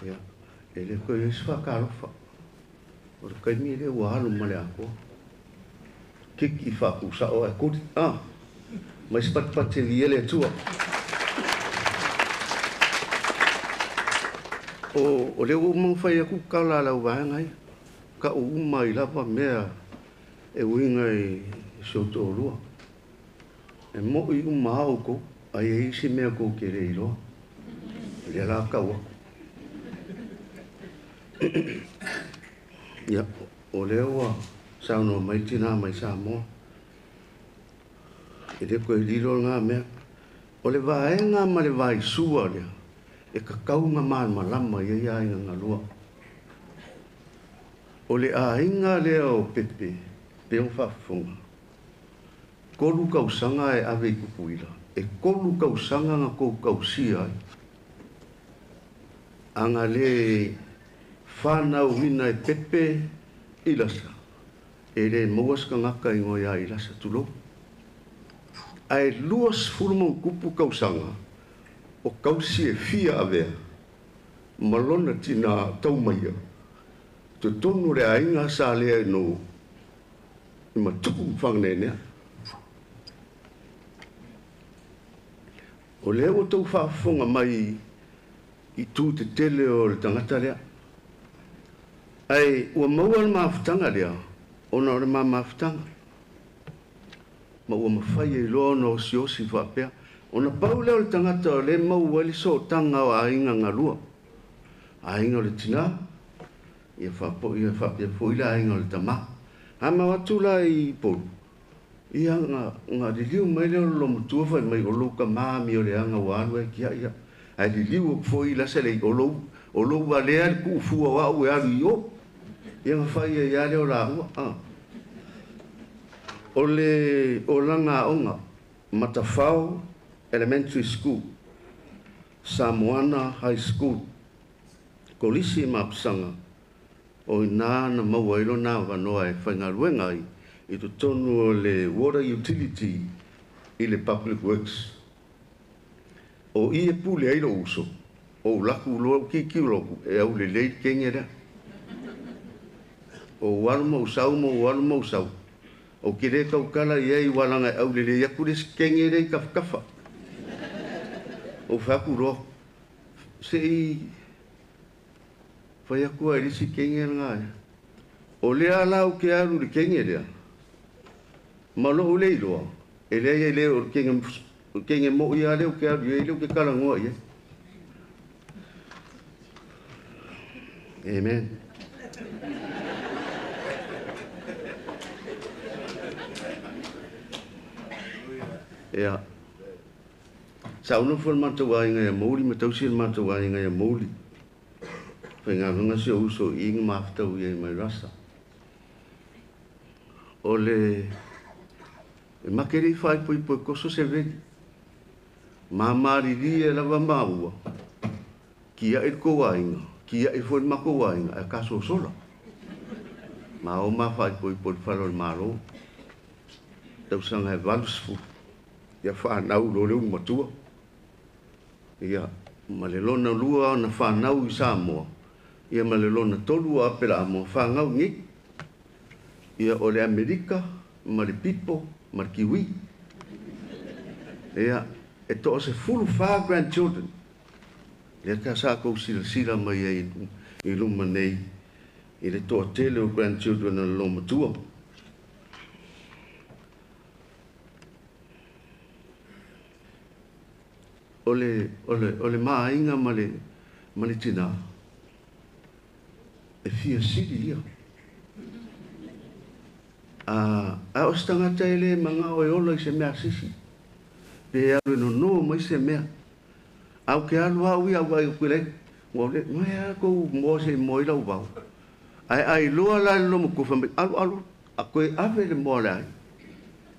Ia, e le toe i ai se faatalofa. O le taimi lea ua alu ma le atoa. Kiki faatusao ae tuli. Ah, mai se patipati e viia le Atua. O lea ua uma ona fai atu tala a le auvaega ia. Tau uma ai lava mea e uiga i si ou toalua. E mo'i uma lava outou, ae i ai isi mea tou te le iloa. O lea la tau atu. Ia, o lea ua saunoa mai le tinā mai Samoa. E le toe lilo lena mea. O le vaega ma le vaisua lea, e tatau ona malamalama i ai aiga galua. O le aiga lea o Pepe, pei ona faafofoga, 3 tausaga e ave i Tutuila, e 3 tausaga na tou tausia ai. Ana le fanauina e Pepe Ilasa, e le maua se tagata igoa ia Ilasa, tulou. Ae 20 ma tupu tausaga o tausi e fia avea ma lona tina taumaia totonu o le aiga sa lea no i matupu ma faganeenea. O lea ua tou faafofoga mai i tu tetele o le tagata lea. Ae ua maua le mafutaga lea ona o le ma mafutaga. Ma ua mafai ai loa ona osiosi faapea. Ona pau lea o le tagata o lea e maua ai le sootaga o aiga galua. Aiga o le tina, ia faapea foi le aiga o le tamā. A mau atu la i Upolu, ia na liliu mai lea o le loomatua fai mai o lou tamā amio leaga ua alu ai tiai ia. Ae liliu atu foi la se lei o lou valea le tuufua o au e alu i o. Ia na fai ai lava lea o laua. Ah. O le olaga aoga, Matafao Elementary School, Samoana High School, Kolisi ma Apasaga, o ina na maua ai lona avanoa e faigaluega ai i totonu o le Water Utility i le Public Works. O i e pule ai lou uso, o ou laku loa u kikiu loku e aulelei le kege lea. O ou alu ma ou sau ma ou alu ma ou sau. Ou te le tautala i ai ua laga e aulelei atu le isi kege lea i tafatafa. Ou fai atu loa, se i fai atu ai le isi kege lena. O lea la ou te alu i le kege lea, ma lou le iloa, e leai e le o le kege mo'i lava lea ou te alu i ai, lea ou te talanoa i ai. Amen. Ia. Sa ou nofo i le matou aiga ia Mouli ma tausi le matou aiga ia Mouli. Faigaluega si ou uso i i na mafutau i ai mai Rasa. O le e make le i faaipoipo e toso se veli. Mamalilie lava maua, kia'i le tou aiga, kia'i foi le matou aiga, ae tasosola. Ma o ma faaipoipo i le fale o le Malo. Tausaga e 80. Ia fanau loa le ulumatua. Ia, ma le lona lua ona fanau i Samoa, ia ma le lona tolu o Apelaamoa fanau nei. Ia o le Amerika ma le Pipo ma le Kiwi. Ia, e 14 grandchildren. Lea ka sa tou silasila mai ai i luma nei i le toatele o grandchildren a le loomatua. O le maaiga ma le tinā, e fia sili ia. A o se tagata e le magao e ola i se mea sisi. Pe alu e nono mai se mea. Au ke alu au ia au ai ku le. Ua le, no e kou moa se moa i lau vao. Ae ai loa la le lomo fa mai alu alu a koe ave le moa le ai.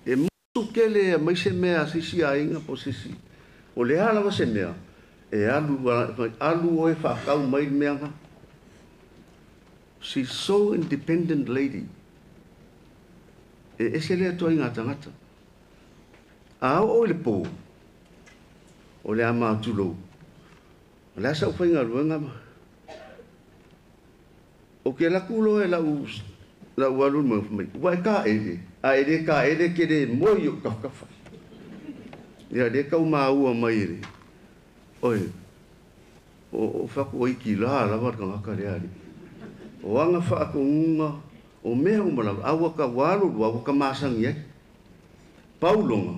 E musu kele mai se mea sisi aiga po sisi. O le a lava se mea e alu alu o e whakau mai le mea nga. She's so independent lady. E ese lea atu ai ngā tangata. A o i le pō, o le a mātulou. O le a sa u whaingaluega ma. O ke laku loa e lau lau alu mai mai ua e kaele a e le kaele ke le moe i ou kafakafa. Ia lea tau maua mai e le oe o faku o iki la lava le tagata lea alii. O aga faatonuga o mea uma lava a ua ka ua alu lua ua ka masani ai. Pauloga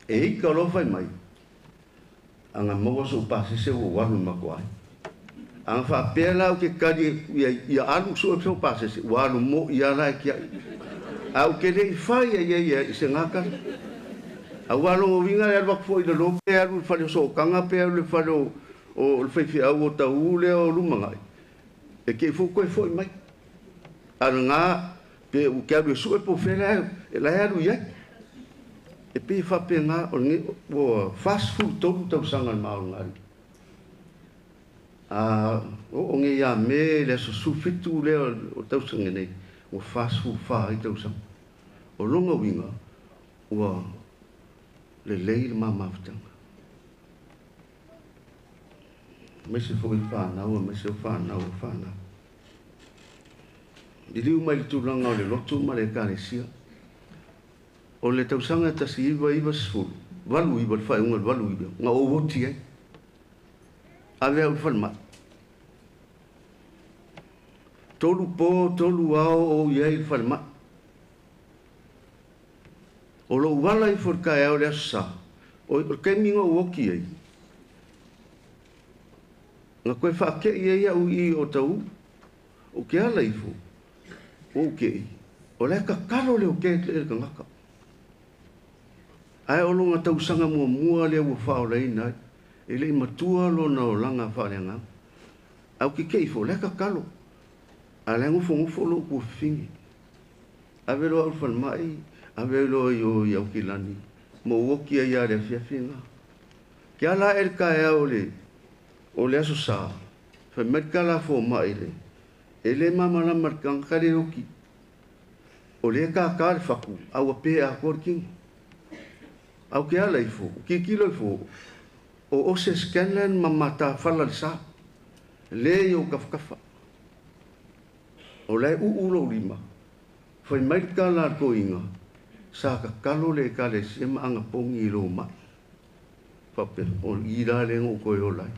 e ika loa fai mai aga maua sou pasese ua ou alu i le matou aiga. Aga faapea la ou te tali ia alu sue sou pasese ua alu moi lava la e tiai. Ae ou te le i fai ai ai i se gakala. Aua lona uiga e alu atu foi i lalo pe alu i le fale o sootaga pe alu i le fale o le faifeau o Tauu lea o Lumagai e te i foi toe foi mai. A o lena pe ou te alu e sue po o fea la e alu i ai. E pei e faapena o lenei ua 43 tausaga o le ma olaga. A oo nei ia Me le aso 17 lea o le tausaga nei ua 44 ai tausaga. O lona uiga ua lelei le ma mafutaga. Aemaise foi le fanau, aemaise o fanau o fanau. Liliu mai le tulaga o le lotu ma le ekalesia. O le tausaga e 1990, 89 le faaiuga o le 89, na ou oti ai. Ave au i le falemai. 3 po, 3 ao o ou i ai i le falemai. O lou ala ifo i le taeao i le Aso Sa, o le taimi na ou oti ai, na toe faatei ai au i i o Tauu. Ou te ala ifo, ua ou tei, o la e tatalo le ote e le tagata. Ae o lona tausaga muamua lea ua faaolaina ai, e le i matua lona olaga faaleagaga. Ae ou te tei ifo, o la e tatalo, a o la e nofonofo lou tuafafine. Ave loa au i le falemai, ave loa i o i Aukilani, ma ou oti ai lava i le afiafi lena. Ke ala ae le taeao o le Aso Sa, fai mai le tala a fomai le, e le malamalama i le tagata le oti. O lea e tātā le fatu, a ua pe atoa le tino. A o ke ala ifo, o tilotilo ifo, o Ose Scanlan ma matafala le sa, le i ou tafatafa. O la e uu lou lima, fai mai le tala a le toeaina, sa tatalo le Ekalesia ma anapogi i lou mai. Faapea, o i la lea na ou toe ola ai.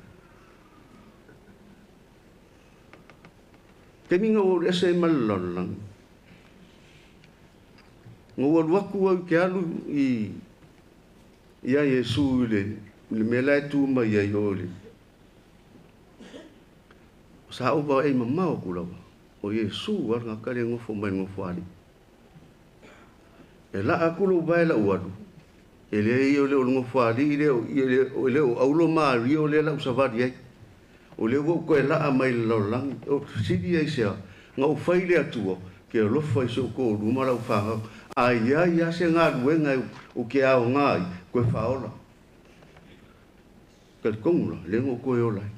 Taimi na ou alu ese ai ma le lalolagi, na ou alu atu au i ke alu i ia Iesu i le mea la e tu mai ai o le sa ou vaai mamao atu lava, o Iesu lava le tagata lea e nofo mai i le nofoalii. E laa atu lou vae lau alu, e leai o le o le nofoalii lea o i e le o Aulo Mario lea la ou savali ai. O lea ua ou toe laa mai i le lalolagi, o fesili ai sea, na ou fai le Atua, ke alofa i si ou toalua ma lau fanau, a i ai lava se galuega ou te aoga ai, koe faaola. Talitonu la, lea na ou toe ola ai.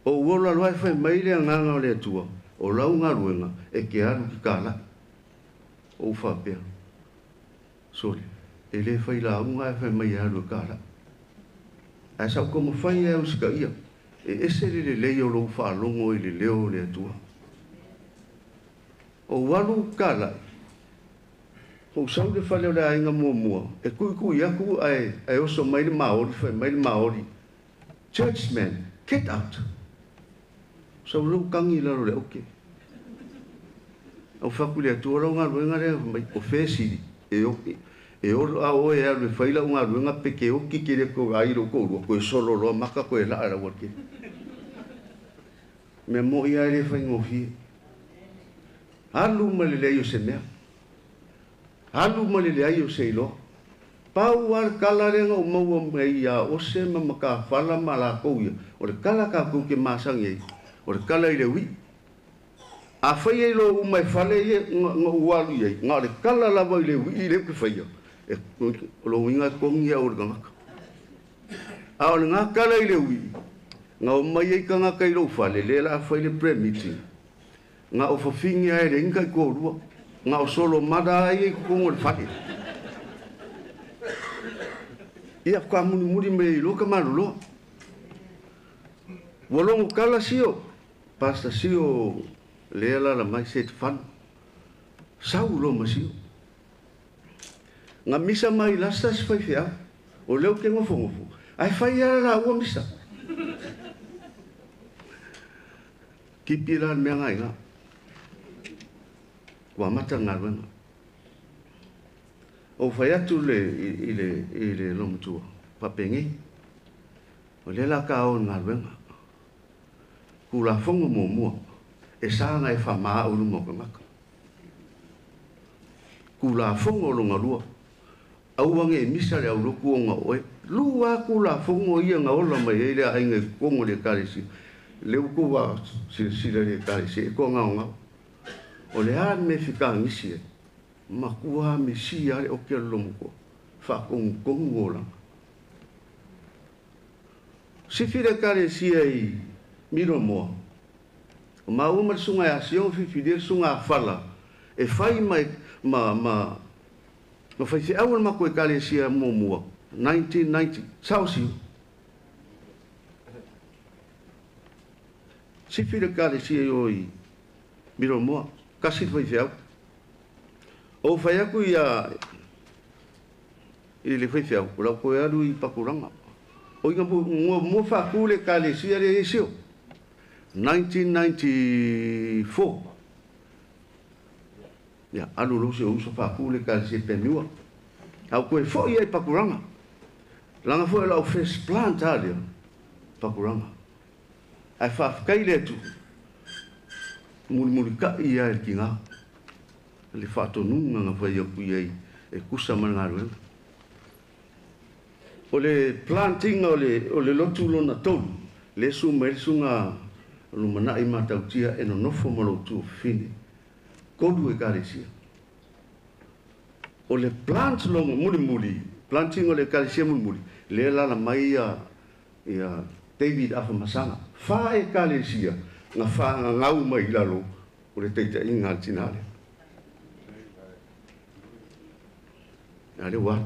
O ou ola loa e fai mai le agaga o le Atua, o lau galuega e te alu ki kalai. Ou faapea, sole, e le fai lauga ae fai mai e alu e kalai. Ae sa ou taumafai e usitaia, e ese le lelei o lou faalogo i le leo o le Atua. Ou alu kalai, ou sau i le fale o le aiga muamua, e tuitui atu ae oso mai le Maori, fai mai le Maori, Churchman, get out! Sau lou tagi i lalo o le oke. Au fai atu i le Atua lau galuega lea, fai mai, o fea e sili, e oke. E ola oe e alu e fai lau galuega pe ke oki ke le toe ai lou toalua, toe solo loa maka toe laa i lau alatele. Mea moi lava e le faigofie. Alu ma le leai o se mea. Alu ma le leai o se iloa. Pau lava le tala lea na ou maua mai ia Ose ma Matafala ma latou ia, o le tala tatou te masani ai, o le tala i le ui'i. Afai e iloa uma e fale ia na ou alu i ai, na o le tala lava i le ui'i lea ou te faia, o lou uiga e togi au e le tagata. A o lena tala i le ui'i, na omai ai tagata i lou fale, lea o le a fai le prayer meeting, na o fafine lava e leai ni taitoalua, na o solomala lava ia i totonu o le fale. Ia, faatoa mulimuli mai ai loa ka maloloa. Ua logo tala sio. Pastor Sio lea lala mai Setefano. Sau lo ma Sio. Nga misa mai lasa si fai feau. O leo ke ngofo ngofo. Ai fai ala la ua misa. Kipi la mea ngai ngā. Ua mata ngā ruenga. O fai atu le i le lomatua. Papengi. O le la ka o ngā ruenga. Kula fongo mua. E sanga e whamaa ulu mo kangaka. Kula fongo longa lua. Auange e misa le au loku o ngā oe. Lua kula fongo ia ngā ola mai e le ainga i kongo le karesi. Le uku wa sila le karesi e ko ngao ngao. O le a me fika ngisi e. Makua me si ale o ke lomuko. Wha kongu kongu o langa. Sifi le karesi e i miro moa. O maua ma le sunga e asion fifi le sunga a whala. E whai mai ma whai se awal mako e karesi a mua mua. 1990. Sao siu. Sifi le karesi e o i miro moa. Kasi whai whiau. O whai aku ia i le whai whiau. O lau koe alu i pakuranga. O inga mua whaku le karesi a le eseo. 1994. Ia, alu lo se uso whaku le karesi e pemiua. Au koe fo ia i pakuranga. Langa fo e lau first plant alia. Pakuranga. Ai whaafkai le atu. Muli muli ka ia e ki ngā. Le whaatonunga ngā whai aku ia e kusa mana ngā ruenga. O le planting o le lotu lona tolu. Le su mai le sunga lumanai matautia e nonofo ma lotu fine. Kolu e karesia. O le plant longa muli muli. Planting o le karesia muli muli. Le lala mai ia David Afamasanga. Wha e karesia. Ngā wha ngau mai lalo o le teita inga al tinale. Ale wa.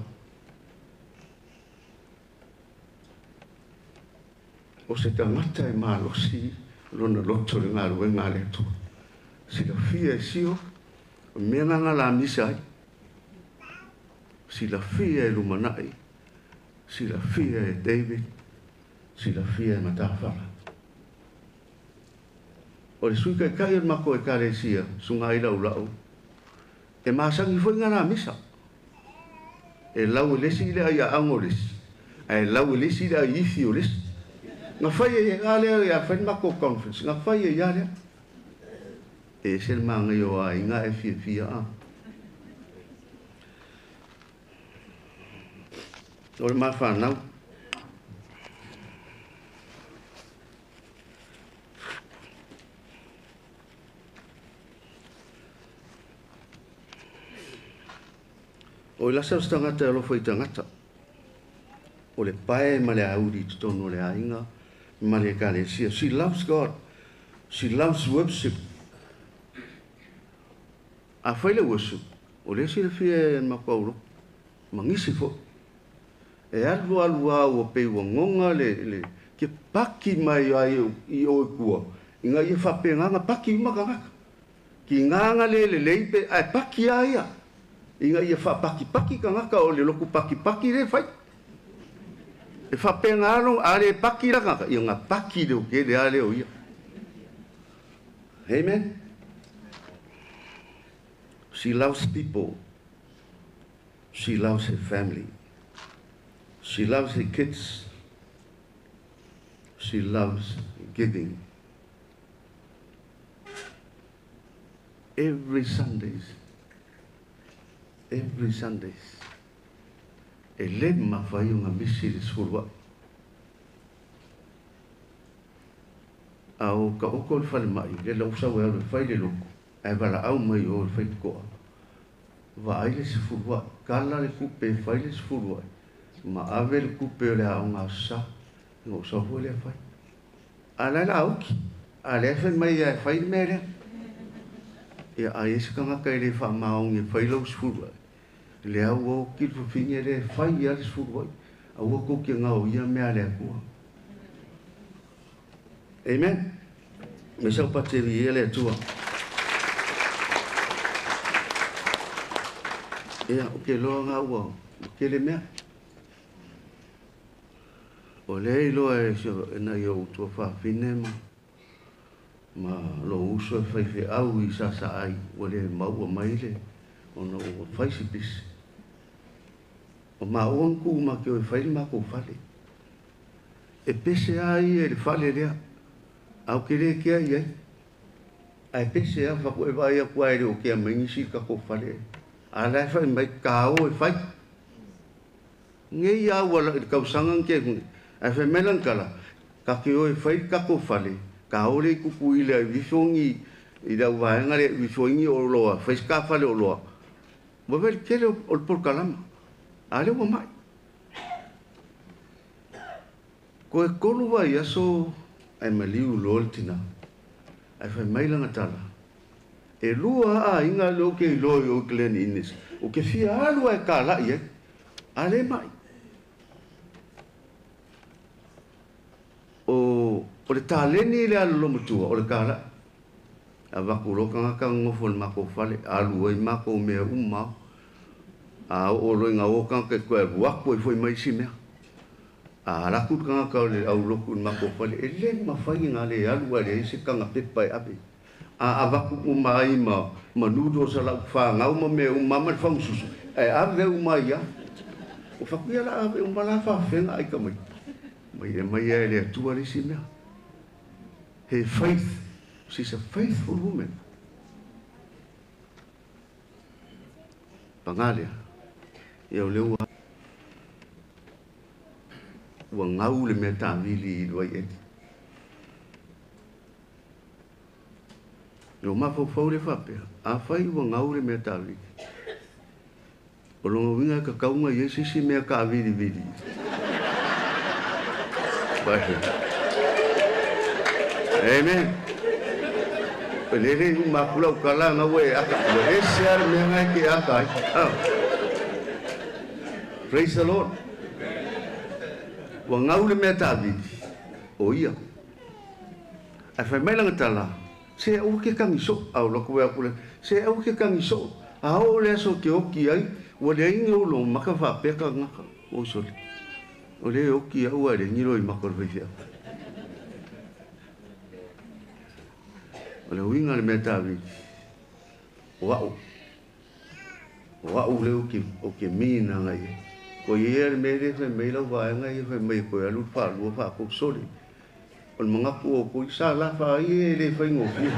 O se tangata e malosi lona loto le ngā ruenga le atua. Sila fia e sio, mea ngā la misa ai. Sila fia e lumanai, sila fia e David, sila fia e Matawhala. O le sui kai kai o mako e karesia, sunga i lau lau. E masangi foi ngā la misa. E lau e lesi le ai a ango lesi. E lau e lesi le ai ifi o lesi. Ngā whai e ngā lea ia whai mako conference. Ngā whai e ia lea. E se le maangai o a inga e fia fia a. O le mawhanau. O i lasa o tangata e alofa i tangata. O le pae ma le auri tonu o le ainga ma le ekalesia. She loves God. She loves worship. A whai le worship. O le sila fia e makauro. Mangisi fo. E alu alu au o pe ua ngonga le ke paki mai ai i o kua. Inga ia whapenganga paki umakangaka. Ki nganga le le leipe ai paki aia. Inga ia whapaki paki kangaka o le loku paki paki le whai. E whapenga alo a le paki rakaka. Ia ngā paki leo ke le ale o ia. Amen. She loves people. She loves her family. She loves her kids. She loves giving. Every Sundays. Every Sundays. E le mawhai o ngā misi le sfurua. A o ka oko le whale mai, le lau sau e alu e whai le loko, e wala au mai o le whai koa. Wa ai le sfurua, kala le kupe e whai le sfurua. Ma ave le kupe o le ao ngā sa, ngā sa hua le whai. A lai la auki, a le whai mai e whai le mea lea. Ia ai e sikangaka e le wha maongi e whai lau sfurua. Le au o ki le le whai ia le sfurua. A ua koki ngā o ia mea le akua. Amen. Me saupati e viia le Atua. Ia, o ke loa ngā ua, o ke le mea. O lea iloa e si e nai ou tuafafine ma lou uso e faifeau i Sasaai, ua le maua mai le ona ua fai si pisi. O maua na tu ma ke o e fai le matou fale. E pese a ia i le fale lea, a ou te le kea i ai. Ae pese a fai atu e vaai atu lava e le o kea mai nisi i le tatou fale. A o la e fai mai ta o e fai. Nei a ua i le tausaga na tea nei, ae fai mai lana tala, ta te o e fai le tatou fale, ta o lea i Tutuila e vifo ni i le auvaega lea e vifo ai ni oloa, fai se ta fale oloa. Ua vaai i le tele o le polokalama, a o lea ua mai. Toe 3 vaiaso ae maliu loa le tina. Ae fai mai lana tala, e 2 aiga lea ou te iloa i o i Glen Innes, ou te fia alu lava e talai ai, a le mai. O le taleni le alolomatua, o le talai. Avatu loa tagata nonofo i le matou fale, alu ai matou mea uma. A oo loa ina o tagata e toe alu atu ai foi ma isi mea. A alu atu le tagata o le aulotu i le matou fale, e le mafai ona le alu a leai se taga pepa e ave. A avatu uma ai ma noodles a lau fanau ma mea uma ma le fagususu, ae ave uma ai lava. O fatu ia la ave uma la faafefega ai tamaiti. Mai e mai e le Atua le isi mea. Her faith, she's a faithful woman. Paga lea, ia o lea ua gau le mea taavili i le vaieli. O mafaufau le faapea, afai ua gau le mea taavili, o lona uiga e tatau ona i ai se isi mea taavilivili. Amen. O le le uma atu lau tala na ua e aka, ua ese lava le mea na e te aka ai. Praise the Lord. Ua gau le mea taavili, o ia. Ae fai mai lana tala, se aua ke kagi soo, a o lou atu e aku le, se aua ke kagi soo, a oo le aso ke oki ai, ua leai ni ou logo maka faapea kagaka, o sole. O le oki au a le ngilo i maka o le faifeau. O le uiga le mea taavili, o au lea o ke minaga i ai. Ko ia le mea lea fai mai lau vaega ia fai mai koe alu le faalua faatou sole. O le manatu o koi sa la faa ia e le faigofie.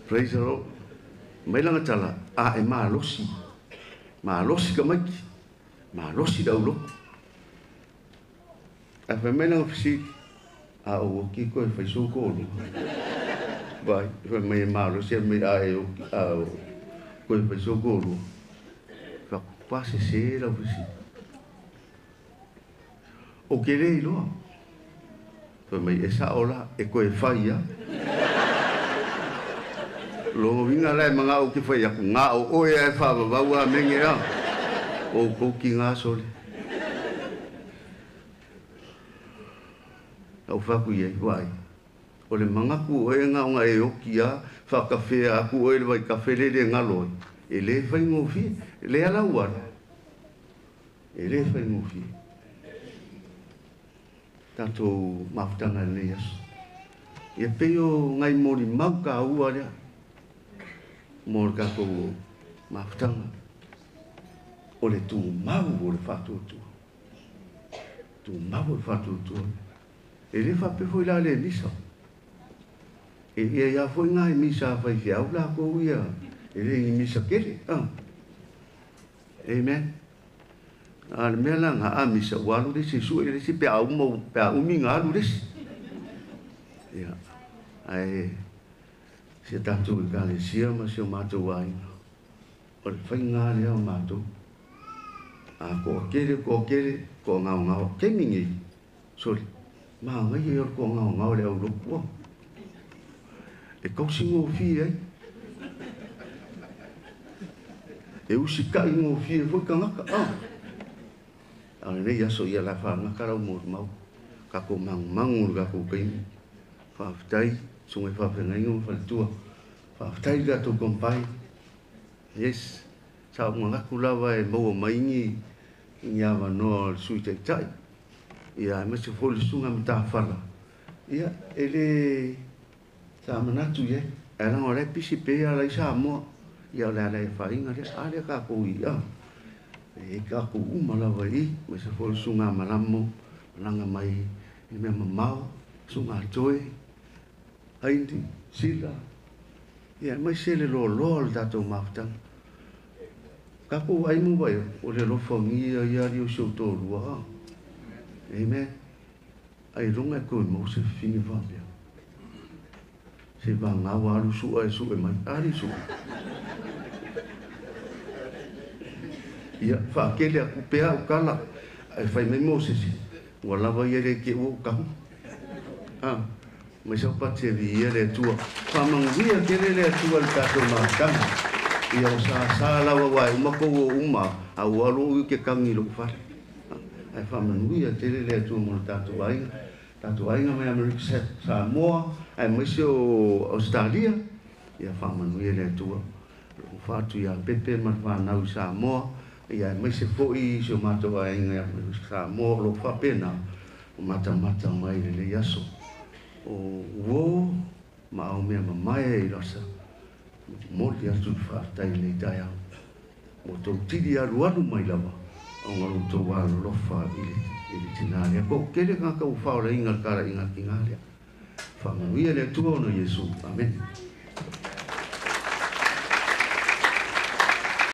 Praise the Lord. Mai lana tala, a e malosi. Malosi ka maiki. Malosi le aulotu. Ae fai mai lana fesili, a o oki koe fai sou koolua. Vai, fai mai e malosi a mai a e oki, a o koe fai sou koolua. Fa se se lau fesili. O ke le iloa. Fai mai e sao la, e koe fai a. Longa uiga la e mangao ke fai aku, ngā o oe ae whaavavau a menge a. O kouki ngā sole. Au whaku i ai, wai. O le mangaku o e ngā o ngā e oki a, whakawhea aku oe le vai kafe le le ngalo ai. E le whaingofie, le ala uara. E le whaingofie. Tātou mafutanga nei aso. Ia pei o ngai moli mau ka ua lea. Mo le tātou mafutanga. O le tūmau o le whātuatua. Tūmau o le whātuatua. E le whapefo i la le misa. E ia ia foi ngai misa a whai whiau la ko ia. E le ngi misa kele. Amen. A le mea la ngā a misa ua alu le si sue le si pe a uma, pe a umi ngā alu le si. Ia. Ae si a tātou i kalesia ma si o mātou aiga. O le whai ngā lea o mātou. A ko kere, ko kere, ko ngao ngao. Ke mingi. Sorry. Maa ngai e o ko ngao ngao le au lopua. E kausi ngō fie ai. E usi kai ngō fie foi kangaka. A o lenei aso ia la fa'agata lau molimau tatou magumagu le tatou taimi. Faafetai susuga i faafeagaiga ma faletua. Faafetai i le tatou kompai. Yes, sa ou manatu lava e maua mai ni avanoa o le Sui Taitai, ia aemaise foi le susuga matafala, ia e le sa manatu i ai, ae leaga o la e pisi pea ala i Samoa, ia o le ala e afaina lea, a lea tatou i a e tatou uma lava i i, aemaise foi le susuga Malamo malaga mai i mea mamao, susuga Toe Aini Sila, ia aemaise le loaloa o le tatou mafutaga. Tatou ai mo vai o le alofagia ia ali o si ou toalua. Amen. Ai luga e koe mau se fafine faapea. Se vagā ua alu sua e sue mai. Ali sua. Ia, whaakele aku pea au kala. Ai whai mai Mosesi. Ua lava ia le ke ua kahu. Ah, mai sau pati e vi ia le Atua. Whamanguia tele le Atua le tātou mafutaga. Ia o sa sa lava wa e uma kou o uma, a ua alo ui ke kangi lo whare. Ai whamanuia tele le Atua mo le tātou aiga. Tātou aiga mai Amerika Samoa, ai maise o Australia. Ia whamanuia le Atua. O whātu ia Pepe ma le whānau i Samoa. Ia maise foi si o mātou aiga i Amerika Samoa, o lo whapena o matamata mai le lei aso. O uo ma au mea mamae i rasa. Moli atu le faafetai i lenei taeao. Ua tou tili alualu mai lava, ona lo outou alolofa i le tinā lea. Po o tele tagata ua faaolaina i le talaiga a le tinā lea. Faamanuia le Atua ona Iesu. Amene.